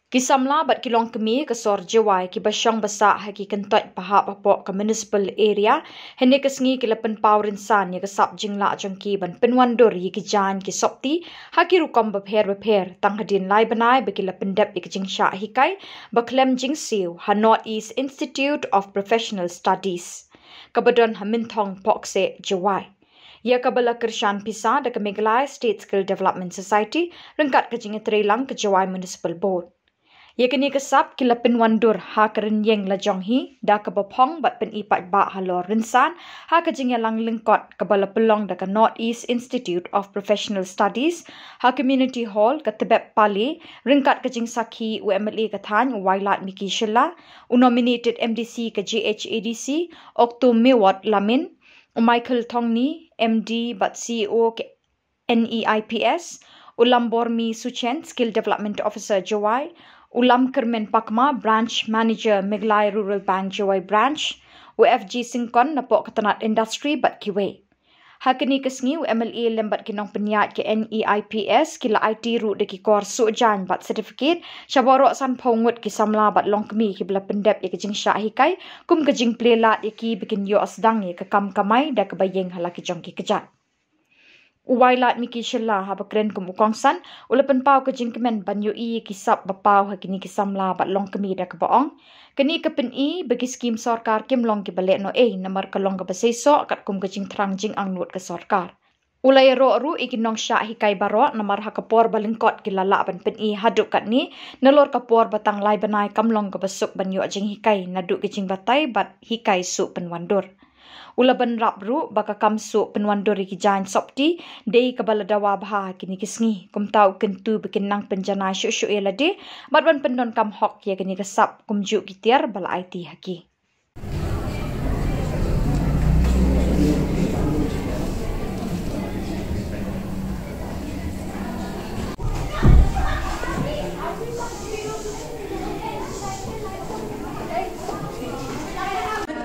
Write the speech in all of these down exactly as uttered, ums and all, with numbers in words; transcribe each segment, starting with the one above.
Ki samla bad ki longkmie ka sor Jowai kiba shong basah ha ki kyntoit bahap hapoh ka municipal area, hynne ka sngi ki la pynpaw rynsan ïa ka sap jinglah jong ki ban pynwandur ïa ki jaiñ ki sopti ha ki rukom bapher bapher, tang hadien lai bnai ba ki la pyndep ïa ka jingshah hikai ba khlem jingsiew ha North East Institute of Professional Studies, kaba don ha Mynthong Phokseh, Jowai, ïa kaba la kyrshan pisa da ka Meghalaya State Skill Development Society ryngkat ka jingïatreilang ka Jowai Municipal Board. Ïa kane ka sap ki la pynwandur ha ka rynïeng lajong hi da kaba phong bad pyni paidbah halor rynsan ha ka jingïalang lyngkot kaba la pynlong da ka North East Institute of Professional Studies ha Community Hall ka Tbeb Pale, ryngkat ka jingsakhi u M L A ka thaiñ u Wailadmiki Shylla, u nominated M D C ka J H A D C, Okto Mewot Lamin, u Michael Thongni, M D bad C E O ka N E I P S, u Lambormi Suchen, Skill Development Officer Jowai, u Lamkyrmen Pakma, Branch Manager Meghalaya Rural Bank Jowai Branch, u F G Syngkon napoh ka tnat Industry bad kiwei. Ha kane ka sngi u M L A lem bad ki nongpynïaid ka N E I P S ki la aiti ruh da ki kor suh jaiñ bad certificate sha baroh sanphew ngut ki samla bad longkmie kiba la pyndep ïa ka jingshah hikai kum ka jingplie lad ïa ki ba kin ïoh sdang ïa ka kam kamai da kaba ïeng ha la ki jong ki kjat. U Wailadmiki Shylla haba kren kum u kongsan u la pynpaw ka jingkmen ban ïohi ïa ki sap ba paw ha kine ki samla bad longkmie da kaba ong kane ka pyni ba ki skim sorkar kim long kiba lehnohei namar ka long kaba seisoh katkum ka jingthrang jingangnud ka sorkar. U la ïaroh ruh ïa ki nongshah hikai baroh namar ha ka por ba lyngkot ki la lah ban pyni haduh katne, nalor ka por ba tang lai bnai kam long kaba suk ban ïoh jinghikai naduh ki jingbatai bad hikai suh pynwandur. U la bynrap ruh ba ka kam suh pynwandur ïa ki jaiñ sopti dei kaba la dawa bha ha kine ki sngi, kumta u kyntu ba kin nang pynjanai shuh shuh ïa lade bad ban pyndonkam hok ïa kane ka sap kumjuh ki tiar ba la aiti ha ki.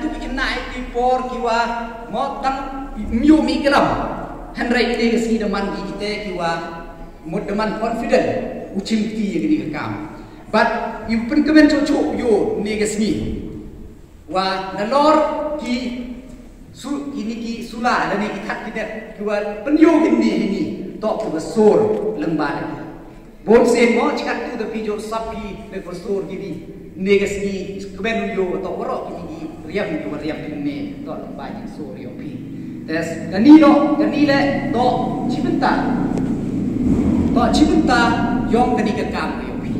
Ki khynnah ki por ki wa mo tang myu mi klam. Hynrei kine ki sngi da man ki kite ki wa mut da man confident u chim kti ïa kine ki kam. But yu pynkmen chuh chuh yu ne ki sngi. Wa nalor ki su kine ki sula lane ki that ki det ki wa pynyu kine kine to ki wa sur lem ba. Bun sien mo chikat tu da pi jo sap ki me ko sur kine ne ka sngi kmen yo to waro kine ki riam ki wa riam kine to lem ba ki sur yo pi. Tes kani do kani le to chibenta to chibenta yong kani ka kam yo pi.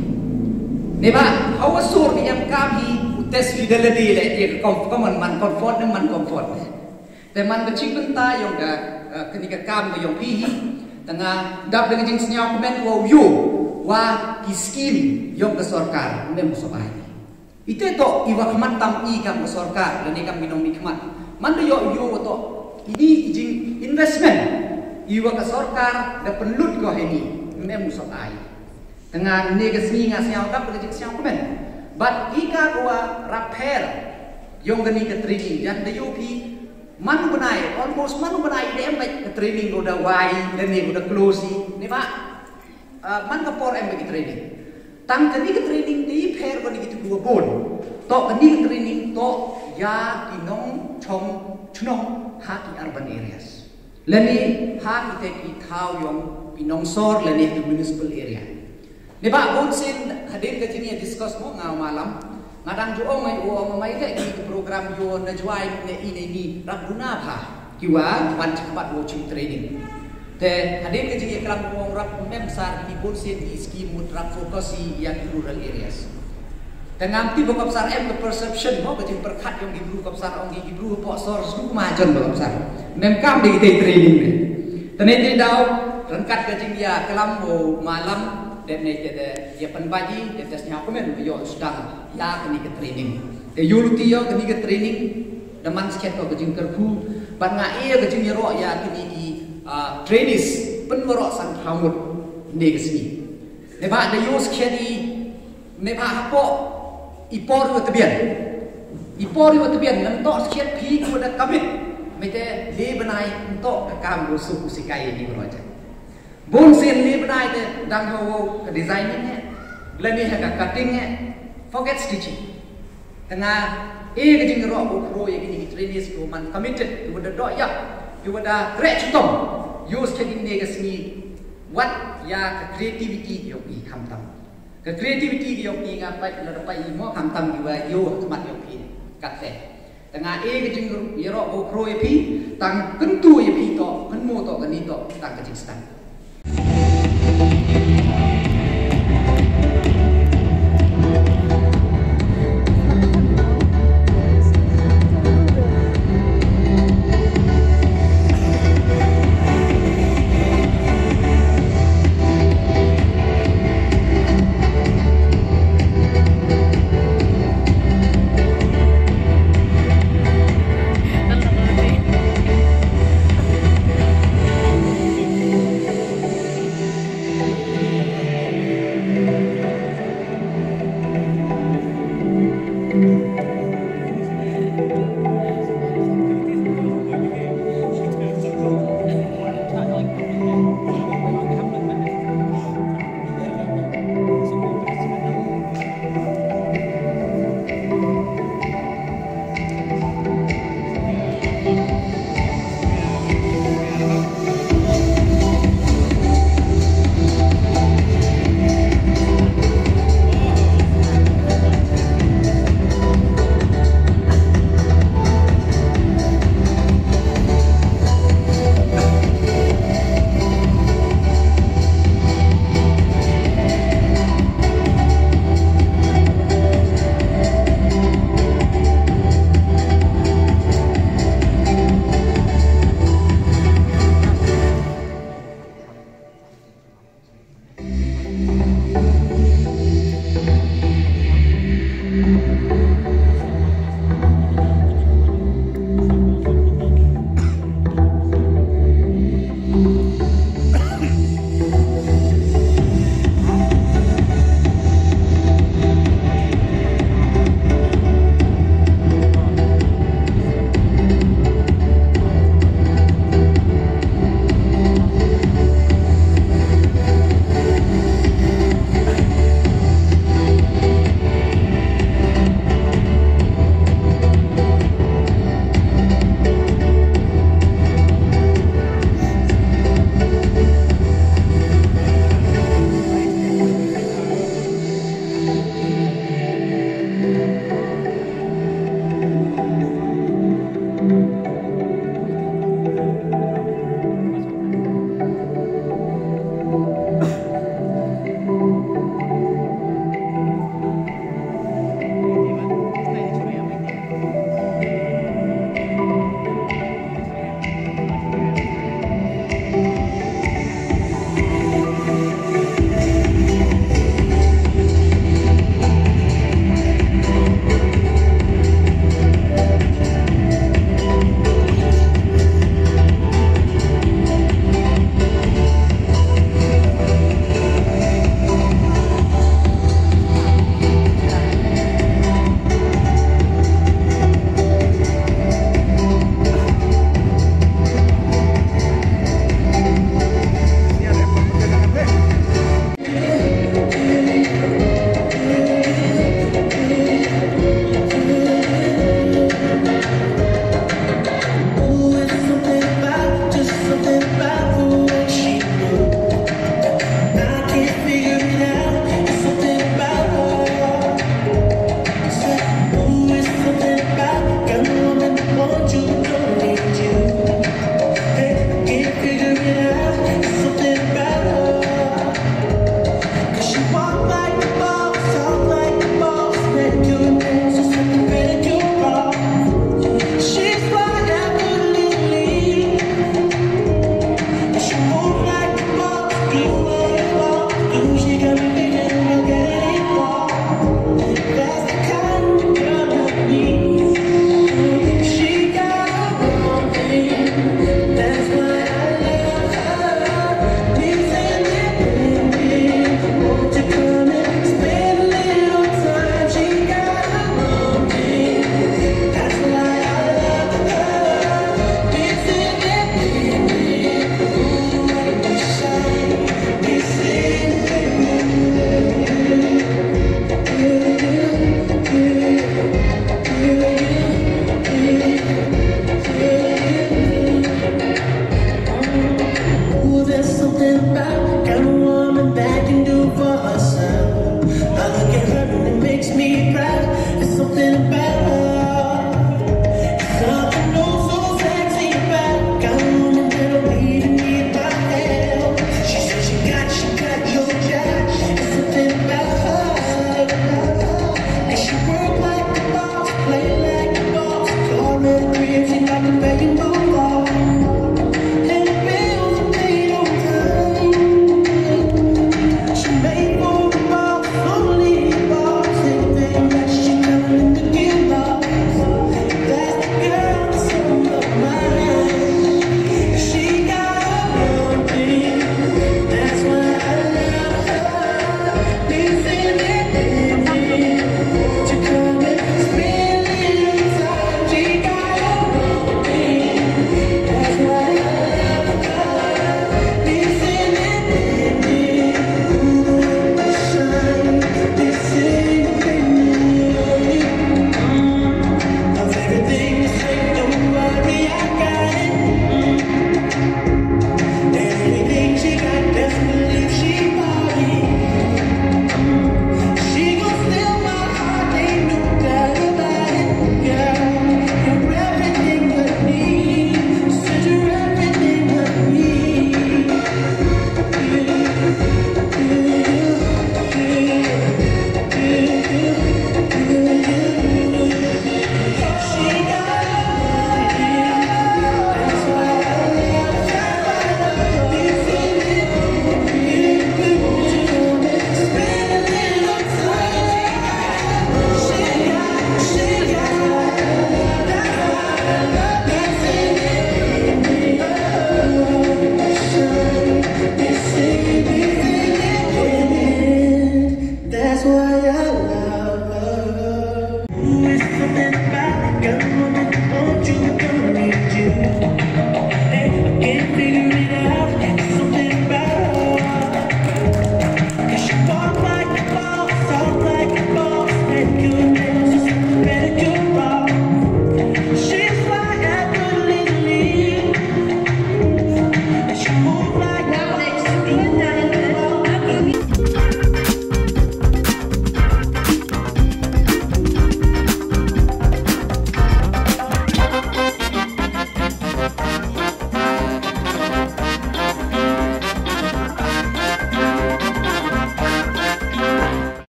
Ne ba hawa sur ki em kam hi u tes fidelity le ye ka kom- common man comfort ne man comfort. Te man ka chibenta yong ka eh, kani ka kam ka yong pi hi. Tanga dap da ka jingsngew kmen wa u yo wa ki skim yong ka sorkar ne musabai. Ite to i wa khmat tam i kam ka sorkar lane kam ki nong mi khmat. Man da yo yo to ini i jing investment i wa ka sorkar da pynlut ko heni ne musabai. Tanga ne ka sngi nga sngew kam da ka jingsngew kmen. But i ka ko wa rap pher yong kani ka training jan da yo pi. Man u bnai almost man u bnai i da em ka training ko da wai da ne ko da close ne ba. Ah, man ka por em ka training. Tang kani ka training te i pher kani ki tu dua bon. To kani ka training to ya ki nong chong chnong ha ki urban areas. Lani ha ki te ki thaw yong ki nong sor lani ki municipal area. Ne ba bon sin hadin ka jini discuss mo nga malam. Nga dang ju ong ai u ong mai le ki program yo na juai ne ini ni rap guna pha. Ki wa wan chakbat wo chim training. Te hadin ka jingïaklam ong rap mem sar ki bun sien ki scheme mut rap focus i ïa ki rural areas. Te ngam ti ba kop sar em ka perception mo ka jingpyrkhat yong ki bru kop sar ong ki bru po sor sku ma jon ba kop sar. Mem kam di kita training ni. Te ne ti daw rengkat ka jingïaklam wo malam dep ne te de ïa pynbaji dep te sñiaw kmen yo sdang ïa kani ka training. Te yu luti ïa kani ka training. Da man skhet ko ka jingkyrkhu ban nga ïa ka jingïaroh ïa kini ki ah, trainees pynwaroh san thaw mut ne ka sngi. Ne ba da yu skhet i ne ba hapo i por yu tbian. I por yu tbian ngam to skhet phi ko da kabit. Mete le bnai to ka kam ru su sikai ni roja. Bun sien le bnai te dang ho ka design ni ne. Lane ha ka cutting edge, forget stitching. Tang nga e ka jingïaroh ba u khro ïa kine ki trainees kiwa man committed, kiwa da doh ïap, kiwa da treh chitom. Use kine ka sngi wat ïa ka creativity ka ïong i khamtam. Ka creativity ka ïong i nga pait la da pait i mo khamtam kiwa ïoh khmat ïong i. Katte tang nga e ka jingïaroh ba u khro ïa phi, tang kyntu ïa phi to, kynmo to, kani to, tang ka jingsdang.